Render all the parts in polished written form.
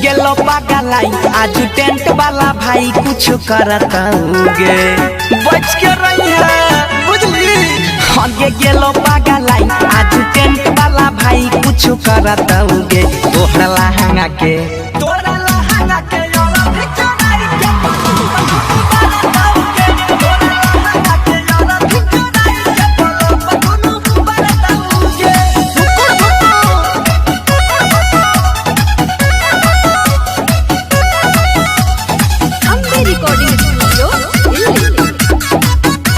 गेलो पागलाई आज टेंट वाला भाई कुछ करता उगे बच के रही है बुझली। हगे गेलो पागलाई आज टेंट वाला भाई कुछ करता उगे तोहरा लहंगा के तोरा लहंगा के योरा भिचराई के Ambe Recording Studio, Delhi.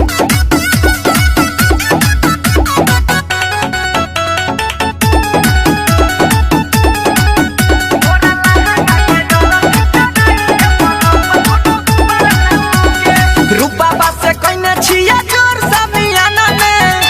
रूपा से कहने छिया जोर समियाना में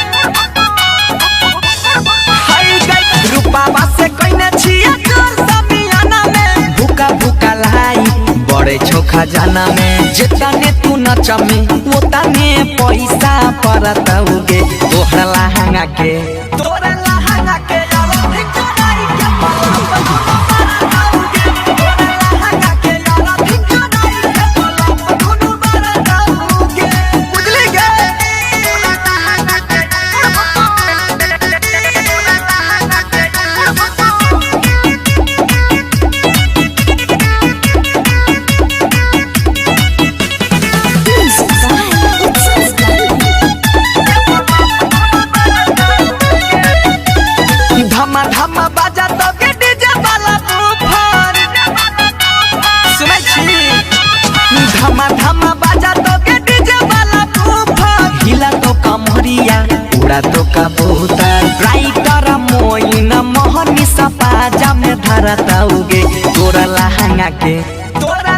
हाय गई। रूपा से कहने छिया जोर समियाना में भूखा भूखा लाई बड़े छो खजाना में जितने तू नचमे उतने पैसा परत उगे तोहरा लहंगा के तोरा लहंगा के यारा भिखारी के Music by Utsav Gandhi. धमा धमा बाजा तो के डीजे वाला तूफान सुनै छी। धमा धमा बाजा तो के डीजे वाला तूफान हिला तो कमरिया उड़ा तो कबूतर राइटर मोइन मोहनी सपा जामे धरता उगे तोरा लहंगा के तोरा